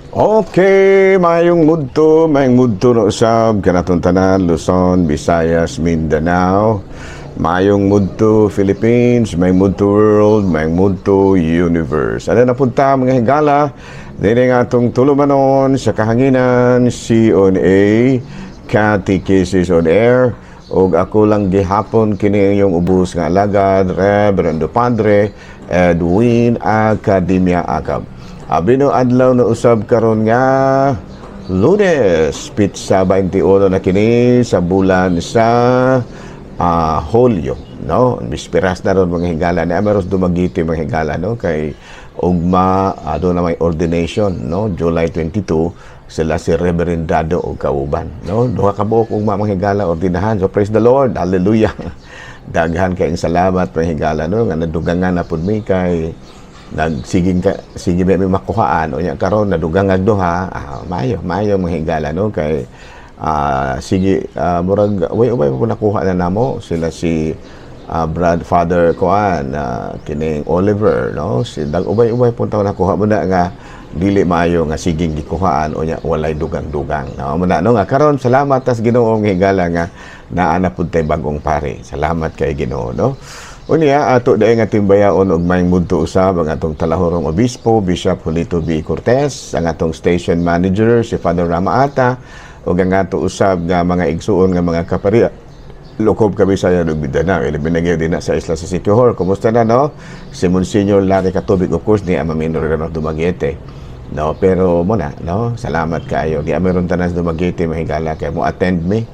Okay, mayong mudto no usab kanatong tanan, Luzon, Visayas, Mindanao. Mayong mudto Philippines, mayong mudto world, mayong mudto universe. Ano na punta, mga higala, dini nga atong tulumanon sa kahanginan, CONA, Catechesis on Air, ug ako lang gihapon kini inyong ubos nga alagad, Reverendo Padre Edwin Academia Acab. Abi no adlaw na usab karon nga Lunes, petsa 21 na kini sa bulan sa Hulyo, no? Bispiras na ron, mga higala, ni Amaros Dumaguete, mga higala, no? Kay ugma do na may ordination, no? July 22 sila si Reverend Dado og kauban, no? Duha ka buok ugma, mga higala, ordinahan. So praise the Lord. Hallelujah. Daghan kayong salamat, mga higala, no, nga nadugangan na pud mi kay nagsiging ka sige may makuhaan unya karon nadugang ag duha. Maayo maayo, mga higala, no, kay sige murag way ubay po nakuha na namo sila si Brad Father kuan kining Oliver, no, si dag ubay-ubay po taw nakuha mo na nga dili maayo nga siging gikuhaan unya walay dugang-dugang, no, mo na, no, nga karon salamat tas Ginoo, mga higala, nga naa na pud tay bagong pare. Salamat kay Ginoo, no. Unya, ato dahil nga timbayaon og maayong mudto usab ang atong talahorong obispo, Bishop Julito B. Cortez, ang atong station manager, si Father Rama Ata, ug ang ato usab nga mga igsuon nga mga kapariya lukob Kabisaya ug Mindanao. Ilabi na gyud dinha sa isla sa Siquijor. Kumusta na, no? Si Monsignor Larry Katubig, of course, ni ama minor ng Dumaguete. No, pero mo na, no? Salamat kaayo. Di meron tanan sa Dumaguete, mahigala, kay mo attend mi.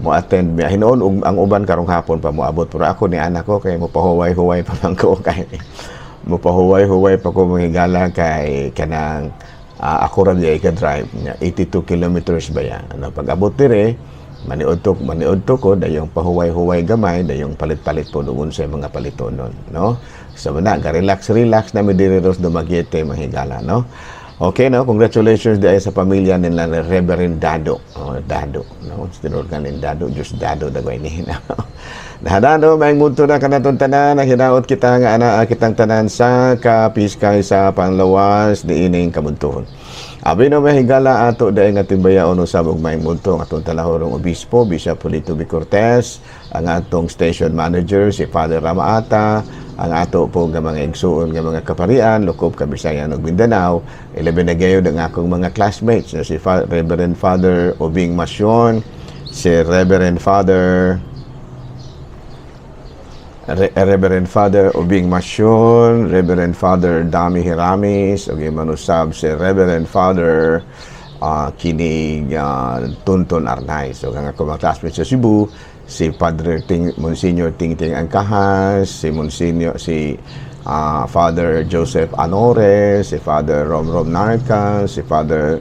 Mo attend mi. Hinuon og ang uban karong hapon pa moabot, pero ako ni anak ko kay mo pahuway-huway pa man ko, kay mo pahuway-huway pa ko, mga higala, kay kanang ako ra di ka drive nya, 82 kilometers ba ya, ano. Pag abot dire, maniudto ko, dayong pahuway-huway gamay, dayong palit-palit po doon sa mga palitonon, no. So na relax relax na mi diri ros Dumaguete, mga higala, no. Okay, no, congratulations di sa pamilya nila ni Reverend Dado. Oh, Dado, no, tinuod ka ni Dado, Diyos Dado dagway ni. Nahadano, may mudto na kanatong tanan, ang hinaot kita nga ana kitang tanan sa kapiskay sa panglawas niining kabuntuhon. Abi no, may higala, ato dahil nga timbayaon usab og may mudto ang atong talahorong obispo, Bishop Julito B. Cortez, ang atong station manager si Father Ramaata, ang ato po nga mga igsuon nga mga kaparian lukob Kabisayan ug Mindanao, ilabi na gayud ang akong mga classmates na si Reverend Father Obing Masyon, si Reverend Father Obing Masyon, Reverend Father Dami Hiramis, ug manusab si Reverend Father kinig Tunton Arnay. So ang ako mga classmates sa Cebu, si Padre Ting, Monsignor Tingting Angkahas, si Monsignor si Father Joseph Anore, si Father Romrom Narca, si Father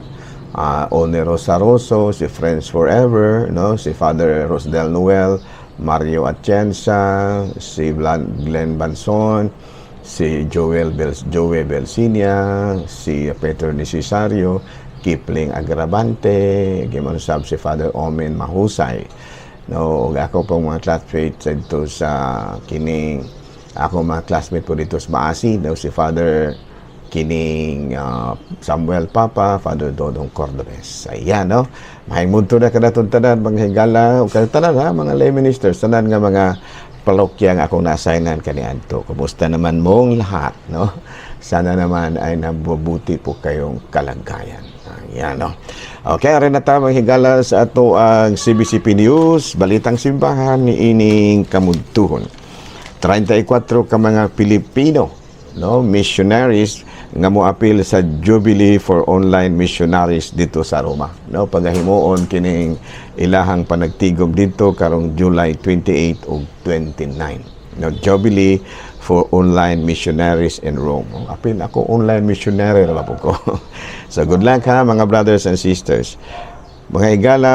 Onero Saroso, si Friends Forever, no, si Father Rosdel Noel, Mario Atienza, si Glenn Banson, si Joey Belsinia, si Peter Necesario, Kipling Agravante, giman sab si Father Omen Mahusay. No, ug ako pong mga classmates dito sa kining ako mga classmate po dito sa Maasi, no, si Father kining Samuel Papa, Father Dodong Cordobes. Ayan, no? Mahimudto na kanatong tanan, mga higala, ug tanan ha, mga lay ministers, tanan nga mga parokya nga akong na-assignan kaniadto. Kumusta naman mong lahat, no? Sana naman ay nabubuti po kayong kalagayan. Ayan, no? Okay, arin na ta, mga higala, sa ato ang CBCP News, Balitang Simbahan ni ining kamudtuhon. 34 ka mga Pilipino, no, missionaries nga moapil sa Jubilee for Online Missionaries dito sa Roma, no, pagahimuon kining ilahang panagtigom dito karong July 28 ug 29, no, Jubilee for Online Missionaries in Rome. Oh, apil ako, online missionary ra ba po ko. So good luck ha, mga brothers and sisters. Mga higala,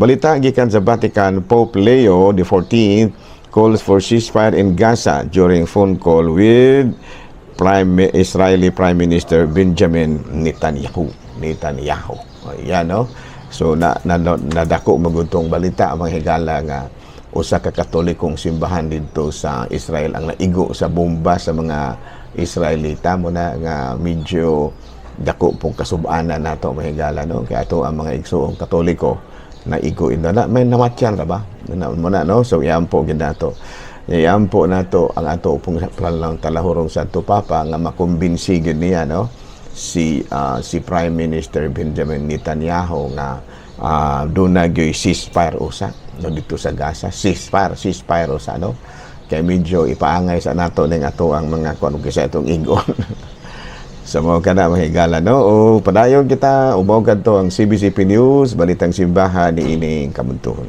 balita gikan sa Vatican, Pope Leo XIV calls for ceasefire in Gaza during phone call with Prime Israeli Prime Minister Benjamin Netanyahu. Netanyahu. Ayan, no? So, na nadako maguntong balita, mga higala, nga usa ka Katolikong simbahan didto sa Israel ang naigo sa bomba sa mga Israelita mo na nga medyo Dako pong kasub-anan nato, mga higala, no? Kaya ato ang mga igsuong Katoliko na igo na may namatyan ra ba na mo na, no? So iampo gid nato, iampo nato ang ato pong lang talahurong Santo Papa nga makumbinsi gid niya, no, si Prime Minister Benjamin Netanyahu nga doon na gyoy ceasefire usa, no, dito sa Gaza. Ceasefire, ceasefire usa, no? Kay medyo ipaangay sa nato ning ato ang mga kuan kaysa itong ingon. Sa mga kana, mga higala, no? O padayon kita ubaw kadto ang CBCP News, Balitang Simbahan ni ining kabuntuhon.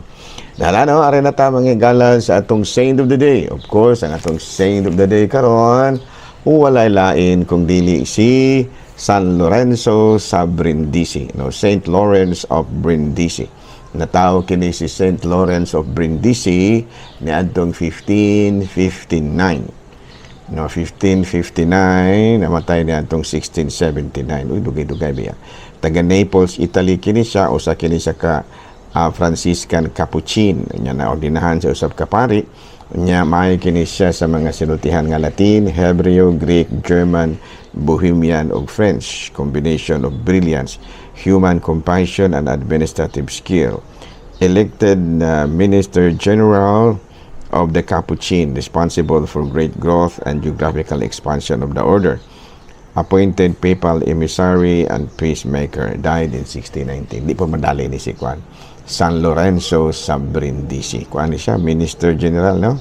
Dala, no, ari na ta, mga higala, sa atong Saint of the Day. Of course, ang atong Saint of the Day karon walay lain kung dili si San Lorenzo sa Brindisi, no? Saint Lawrence of Brindisi. Natawo kini si Saint Lawrence of Brindisi niadtong 1559. No, 1559, namatay niya atong 1679. Uy, dugay-dugay biya. Taga Naples, Italy kini siya, usa kini siya ka Franciscan Capuchin. Nya naordinahan sa usab ka pari. Nya maayo kini siya sa mga sinultihan nga Latin, Hebreo, Greek, German, Bohemian ug French. Combination of brilliance, human compassion and administrative skill. Elected Minister General of the Capuchin, responsible for great growth and geographical expansion of the order. Appointed papal emissary and peacemaker. Died in 1619. Di po madali ni si Juan. San Lorenzo sa Brindisi. Kuan ni siya, Minister General, no?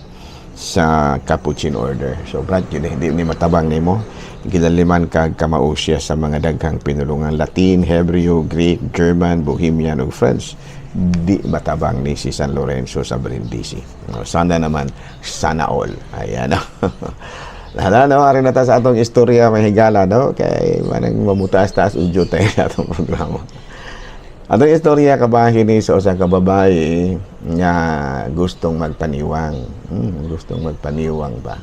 Sa Capuchin Order. So, Brad, yun, hindi ni matabang nimo. Gilaliman kag kamao siya sa mga daghang pinulungan: Latin, Hebreo, Greek, German, Bohemian ug French. Di matabang ni si San Lorenzo sa Brindisi. No, sana naman, sana all. Ayan, no. Hala, no, ari na ta sa atong istorya, mga higala, no? Kay manang mamutaas-taas udyo tayo sa atong programa. Atong istorya kabahin ni sa usa ka babae nga gustong magpaniwang. Gustong magpaniwang ba?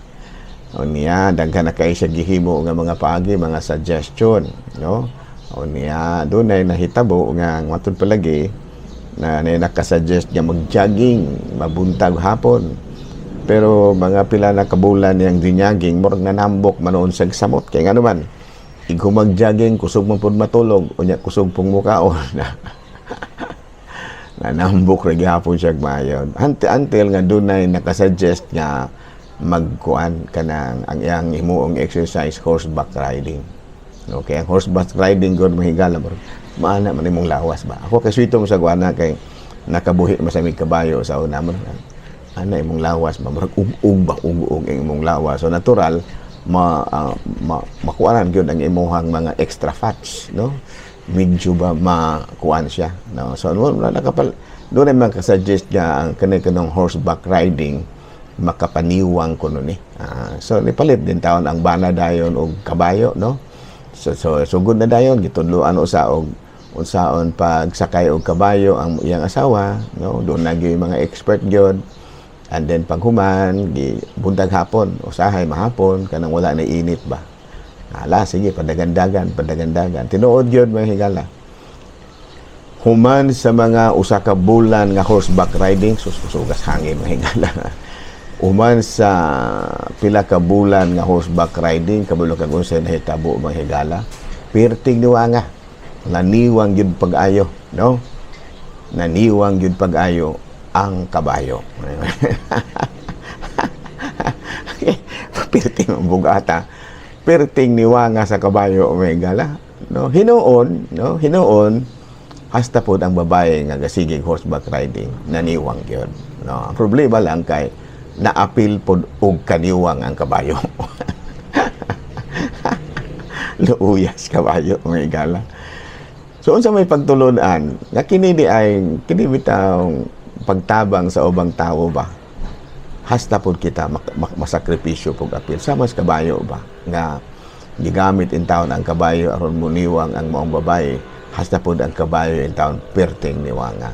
O niya, daghan na kay siya gihimo nga mga paagi, mga suggestion, no? O niya, dunay nahitabo nga matud palagi na nakasuggest nga mag-jogging, mabuntag hapon. Pero mga pila na kabulan niyang ginyaging, murag nanambok manoon sa samot. Kaya nga naman, ig mag-jogging, kusog man pud matulog, unya kusog pong mukaon. Nanambok ra gihapon siya maayon. Until nga dunay nakasuggest nga magkuan kanang ang iyang himuong exercise, horseback riding. Okay, ang horseback riding gud, mahigala mo. Maana man imong lawas ba. Ako kay swito mo sa guana kay nakabuhi man sa mig kabayo sa una mo. Ana imong lawas ba, murag ug-ug ba, ug-ug ang imong lawas. So natural ma makuanan gyud ang imuhang mga extra fats, no? Medyo ba makuan siya, no? So wala nakapal doon ay makasuggest nga ang kani kanong horseback riding makapaniwang kuno ni. So nipalit din taon ang bana dayon og kabayo, no? So sugod na dayon gitudloan usa og unsaon pagsakay og kabayo ang iyang asawa, no? Doon na gyud mga expert gyud. And then paghuman, gi buntag hapon, usahay mahapon kanang wala na init ba. Ala, sige, padagandagan, padagandagan. Tinuod gyud, mga higala. Human sa mga usa ka bulan nga horseback riding, sus, sugas hangin, mga higala. Human sa pila ka bulan nga horseback riding, kabalo kag unsay nahitabo, mga higala? Perting niwanga. Naniwang gyud pag-ayo, no? Naniwang gyud pag-ayo ang kabayo. Perting ang bugata. Perting niwanga sa kabayo, mga higala. No? Hinuon, no? Hinuon, hasta pod ang babae nga gasigig horseback riding naniwang gyud. No? Ang problema lang kay naapil pod og kaniwang ang kabayo. Luuyas kabayo, mga higala. So unsa may pagtulon-an nga kini di ay kini bitawng pagtabang sa ubang tawo ba? Hasta pod kita masakripisyo pug apil sama sa kabayo ba nga gigamit in taon ang kabayo aron muniwang ang maong babae, hasta pod ang kabayo in taon perting niwanga.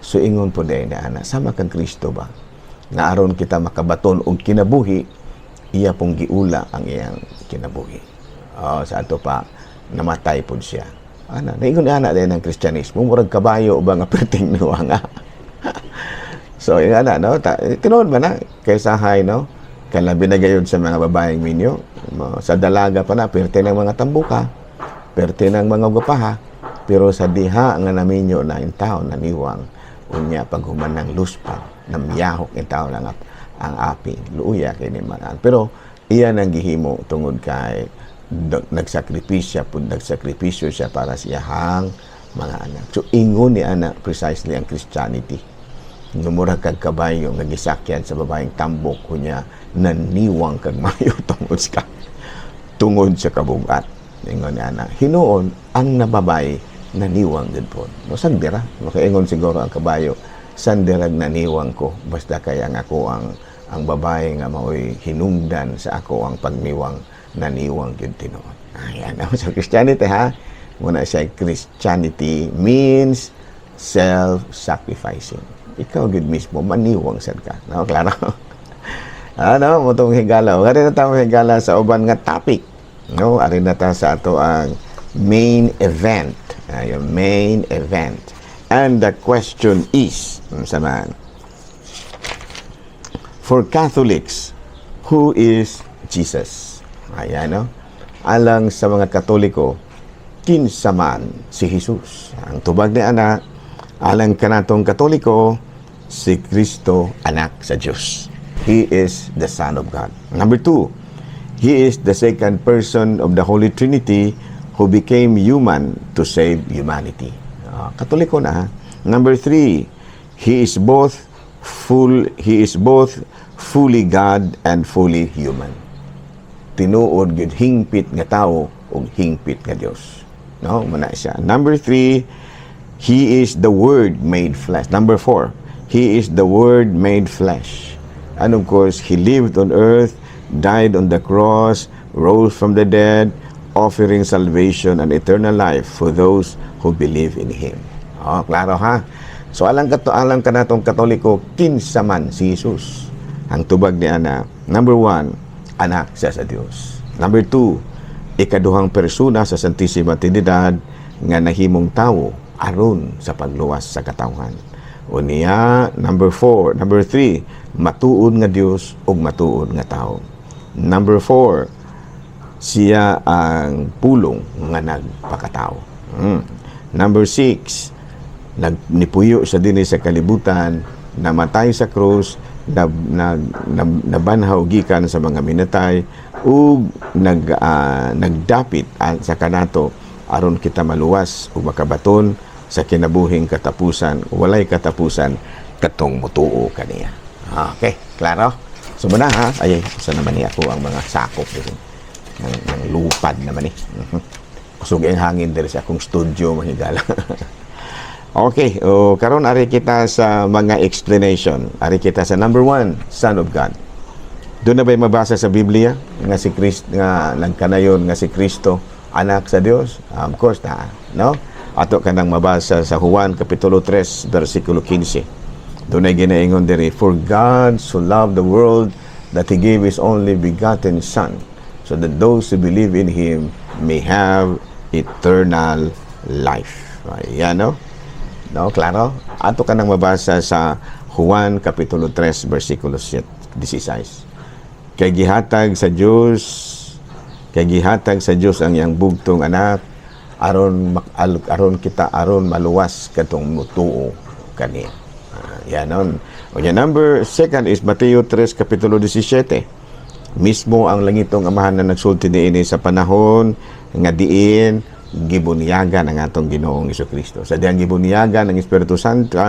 So ingon pod ay na ana sama kang Kristo ba nga aron kita makabaton og kinabuhi, iya pong giula ang iyang kinabuhi. Oh, sa ato pa namatay pod siya. Ana, naingon ana din ang Kristyanismo, murag kabayo ba nga perting niwanga. So, yung ana, no? Tinuod ba na? Kaysa hay, no? Kalabi na gayon sa mga babaeng minyo. Sa dalaga pa na, pirte ng mga tambuka. Perte ng mga gwapaha, pero sa diha nga naminyo na intawon naniwang, unya paghuman ng luspad, namiyahok intawon ang aping. Luuya kay ni man. Pero iya nang gihimo tungod kay nagsakripisyo pud, nagsakripisyo siya para sa iyahang mga anak. So ingon ni ana precisely ang Christianity. Numura kag kabayo nga gisakyan sa babaeng tambok, kunya naniwang kag mayo tungod sa kabugat. Ingon ni ana. Hinuon ang nababay naniwang gid po. No sandira, makaingon siguro ang kabayo, "Sandirag naniwang ko, basta kay ang ako ang babae nga maoy hinungdan sa ako ang pagniwang, naniwang gyud tinuod." Ayan. So Christianity ha, muna siya, Christianity means self-sacrificing. Ikaw gyud mismo maniwang sad ka. No, klaro. Ano, mo tong higala. Ari na ta, higala, sa uban nga topic. No, ari na ta sa ato ang main event. Yung main event. And the question is, unsa man? For Catholics, who is Jesus? Ayan, no? Alang sa mga Katoliko, kinsa man si Jesus? Ang tubag ni ana, alang kanatong Katoliko, si Kristo anak sa Diyos. He is the Son of God. Number two, He is the second person of the Holy Trinity who became human to save humanity. Katoliko na ha. Number three, He is both fully God and fully human. Tinuod gyud, hingpit nga tao ug hingpit nga Dios. No, muna siya. Number three, He is the Word made flesh. Number four, He is the Word made flesh. And of course, He lived on earth, died on the cross, rose from the dead, offering salvation and eternal life for those who believe in Him. Oh, klaro ha? So alang kanatong Katoliko, kinsa man si Jesus? Ang tubag ni ana, number one, anak siya sa Dios. Number two, ikaduhang persona sa Santissima Trinidad nga nahimong tawo aron sa pagluwas sa katawhan. Unya, number four, number three, matuod nga Dios ug matuod nga tao. Number four, siya ang pulong nga nagpakatao. Number six, nagnipuyo sa dinhi sa kalibutan, namatay sa krus, nabanhaw gikan sa mga minatay, ug nagdapit sa kanato aron kita maluwas ug makabaton sa kinabuhing katapusan, walay katapusan katong mutuo kaniya. Okay, klaro? So muna ha, ay, sa naman niya ako ang mga sakop dito. Ng lupad naman eh. Kusog ang hangin diri sa akong studio, mahigala. Okay, o karon ari kita sa mga explanation. Ari kita sa number one, Son of God. Doon na ba'y mabasa sa Biblia nga si Christ nga nagkanayon nga si Kristo anak sa Dios? Of course na, no? Ato kanang mabasa sa Juan kapitulo 3 bersikulo 15. Doon ay ginaingon diri, "For God so loved the world that He gave His only begotten Son, so that those who believe in Him may have eternal life." Ayan, no? No, klaro? Ato ka nang mabasa sa Juan Kapitulo 3, versikulo 16. Kay gihatag sa Dios ang iyang bugtong anak aron kita, aron maluwas katong mutuo kaniya. Yan nun. O yan, number second is Mateo 3 kapitulo 17. Mismo ang langitong Amahan na nagsulti niini sa panahon nga diin gibunyagan ang atong Ginoong Kristo. Sa diyang gibunyagan ng Espiritu Santo,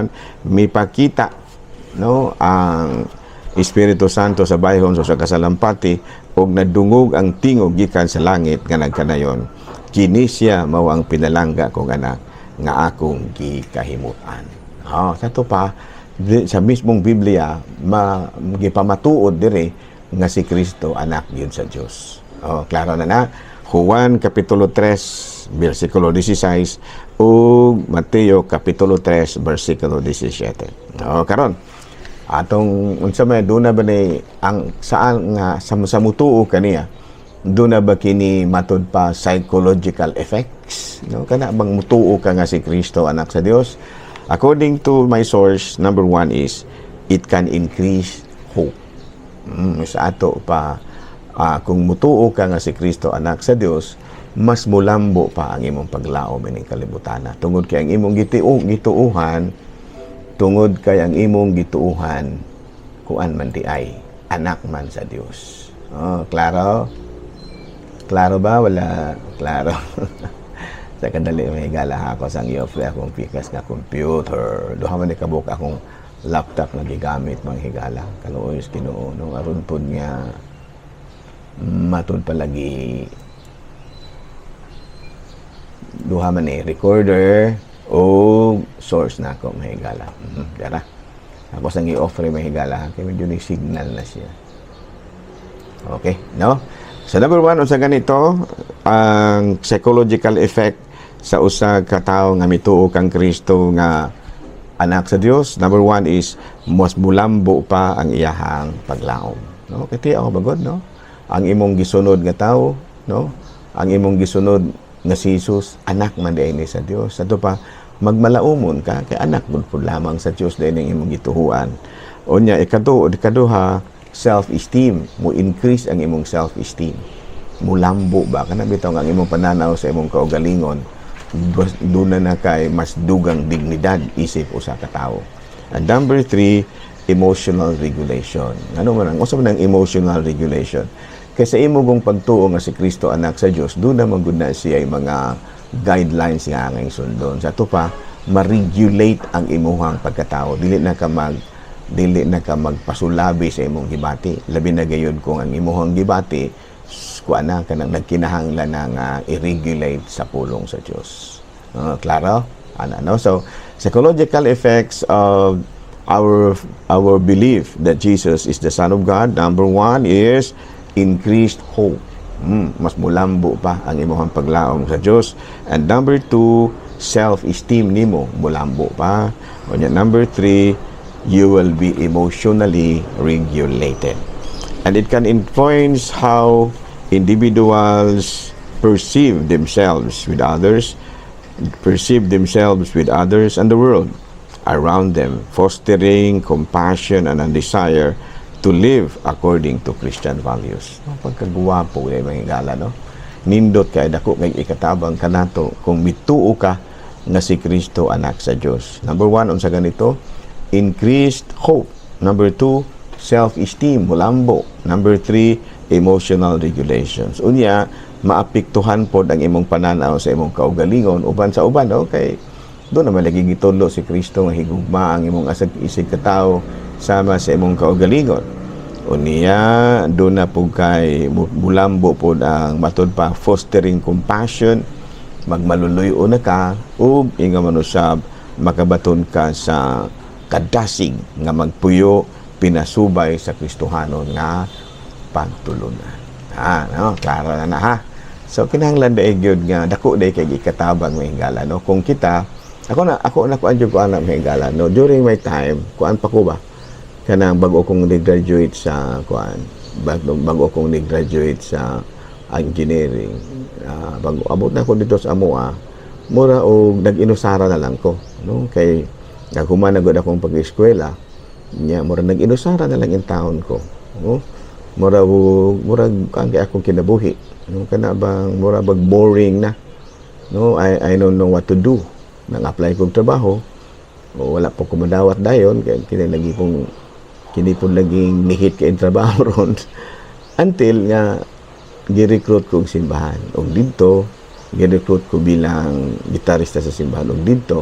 mipakita, no, ang Espiritu Santo sa bayhon sa kasalampati ug nadungog ang tingog gikan sa langit nga nagkanayon, "Kini siya mao ang pinalangga kong anak nga akong gikahimutan." Oh, sa to pa sa mismong Biblia ma gipamatuod diri nga si Kristo anak yun sa Dios. Oh, klaro na na. Juan kapitulo 3 bersikulo 16 ug Mateo kapitulo 3 bersikulo 17. Oh, karon atong unsa may doon na ba ni ang saan nga sa mutuo kaniya, doon na ba kini matud pa psychological effects, no, kana bang mutuo ka nga si Kristo anak sa Dios? According to my source, number one is it can increase hope. Sa ato pa, kung mutuo ka nga si Kristo anak sa Dios, Mas mulambo pa ang imong paglaom ining kalibutana tungod kay ang imong gituuhan, tungod kay ang imong gituuhan, kuan man diay, anak man sa Dios. Oh, klaro? Klaro ba? Wala klaro. Sa kadali, may higala ako sang i-off akong pikas nga computer. Duha man ni kabuok akong laptop nga gigamit, mga higala. Kaluoy sa Ginoo, no, aron pod nga matud palagi, duha man ni recorder o source na ako, mga higala. Dara. Ako sang i-offer, mga higala, kay medyo ni signal na siya. Okay, no? So number one, unsa ganito ang psychological effect sa usa ka tawo nga mituo kang Kristo nga anak sa Dios? Number one is mas mulambo pa ang iyahang paglaom. No? Kay ako bagod, no? Ang imong gisunod nga tawo, no? Ang imong gisunod nga si Jesus, anak man diay ni sa Dios. Ato pa, magmalaumon ka kay anak gud pud lamang sa Dios diay ning imong gituhuan. Unya, ikaduha, self-esteem, mo increase ang imong self-esteem. Mulambo ba kana bitaw ang imong pananaw sa imong kaugalingon, duna na kay mas dugang dignidad isip usa ka tawo. And number three, emotional regulation. Ano man ang usa man ang emotional regulation? Kay sa imong pagtuo nga si Kristo anak sa Dios, duna man gud na siya mga guidelines nga angay sundon. Sa ato pa, ma-regulate ang imuhang pagkatao. Dili na ka magpasulabi sa imong gibati. Labi na gayud kung ang imuhang gibati, kuan na kanang nagkinahanglan na nga i-regulate sa pulong sa Dios. Klaro? Ana, no? So, psychological effects of our belief that Jesus is the Son of God. Number one is increased hope. Mas mulambo pa ang imong paglaom sa Dios. And number two, self-esteem nimo mulambo pa. Unya, number three, you will be emotionally regulated. And it can influence how individuals perceive themselves with others and the world around them, fostering compassion and a desire to live according to Christian values. No, pagkaguwapo ay mga higala, no? Nindot kay dako kay ikatabang kanato kung mituo ka nga si Kristo anak sa Dios. Number one, unsa ganito? Increased hope. Number two, self-esteem, mulambo. Number three, emotional regulations. Unya, maapektuhan pod ang imong pananaw sa imong kaugalingon uban sa uban, no? Kay duna man lagi gitudlo si Kristo nga higugma ang imong asag isig katawo sama sa imong kaugalingon. Unya, duna pud kay mulambo pod ang matud pa, fostering compassion, magmaluluy-o na ka ug inga manusab makabaton ka sa kadasig nga magpuyo pinasubay sa Kristohanon nga pagtulunan. Ha, no? Klaro na na ha. So kinahanglan dai gyud nga dako dai kay gikatabang, mga higala, no. Kung kita, ako na kuan jud ko ana, mga higala, no. During my time, kuan pa ko ba, kanang bago kong ni-graduate sa kuan, bago kong ni-graduate sa engineering, bago abot na ako dito sa amoa, mura og nag-inusara na lang ko, no, kay naghuman na gud akong pag-eskwela nya, mura nag-inusara na lang in taon ko, no. Mura og murag kuan kay akong kinabuhi, no, kana bang mura bag boring na, no. I don't know what to do. Nang apply kog trabaho o wala po ko madawat dayon kay kini lagi kong kini po laging nihit kay trabaho ron until nga gi-recruit ko og simbahan og didto gi-recruit ko bilang gitarista sa simbahan og didto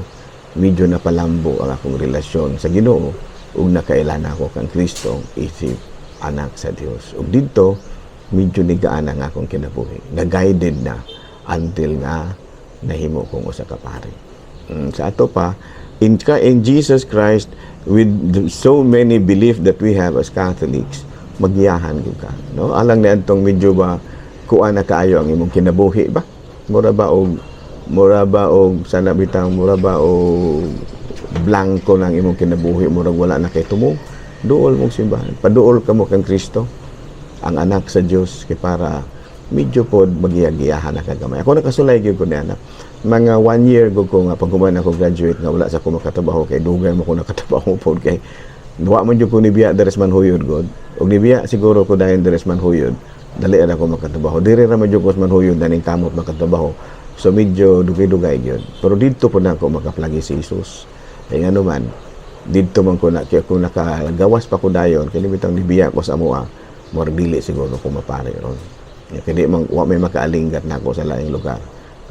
medyo napalambo ang akong relasyon sa Ginoo ug nakaila na ako kang Kristo isip anak sa Dios ug didto medyo nigaan ang akong kinabuhi na guided na until nga nahimo kong usa ka pari. Sa ato pa, in Jesus Christ, with so many belief that we have as Catholics, magiyahan gyud ka, no? Alang ni adtong medyo ba kuan na kaayo ang imong kinabuhi ba, mura ba og sana bitang mura ba og blanko ng imong kinabuhi, murag wala na kay tumo, duol mong simbahan, paduol ka mo kang Kristo ang anak sa Dios kay para medyo pod magiyagiyahan na kagamay. Ako nakasulay gyud ko niya na mga one year gud ko nga pag human ako graduate nga wala sa ko makatrabaho kay dugay mo ko nakatrabaho pod kay wa man jud ko nibiya diri sa Manjuyod god. Og nibiya siguro ko dayon diri sa Manjuyod. Dali ra ko makatrabaho. Diri ra man jud ko sa manhuyod na ning kamot makatrabaho. So medyo dugay-dugay gyud. Pero didto po na ako makaplagi si Jesus. Kay ngano man, didto man ko na kaya kung nakagawas pa ko dayon kini bitang nibiya ko sa amoa, murag dili siguro ko mapari ron. Kaya di man wa may makaalinggat nako sa laing lugar.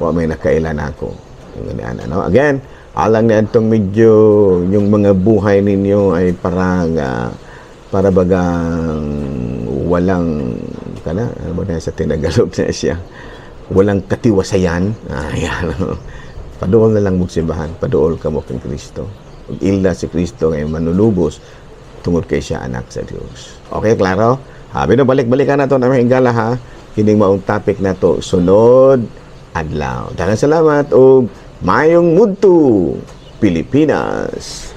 Wa may nakaila nako. Yung ganian, ano? Again, alang na itong medyo yung mga buhay ninyo ay parang para bagang walang kana, ano ba na sa Tinagalog na siya, walang katiwasayan. Ayan, paduol na lang magsimbahan, paduol ka mo kang Kristo ug ilda si Kristo ngay manunubos tungod kay siya anak sa Dios. Okay, klaro? Habi no, balik-balikan na to na higala ha, kining maong topic na to sunod adlaw. Daghang salamat ug mayong mudto, Pilipinas.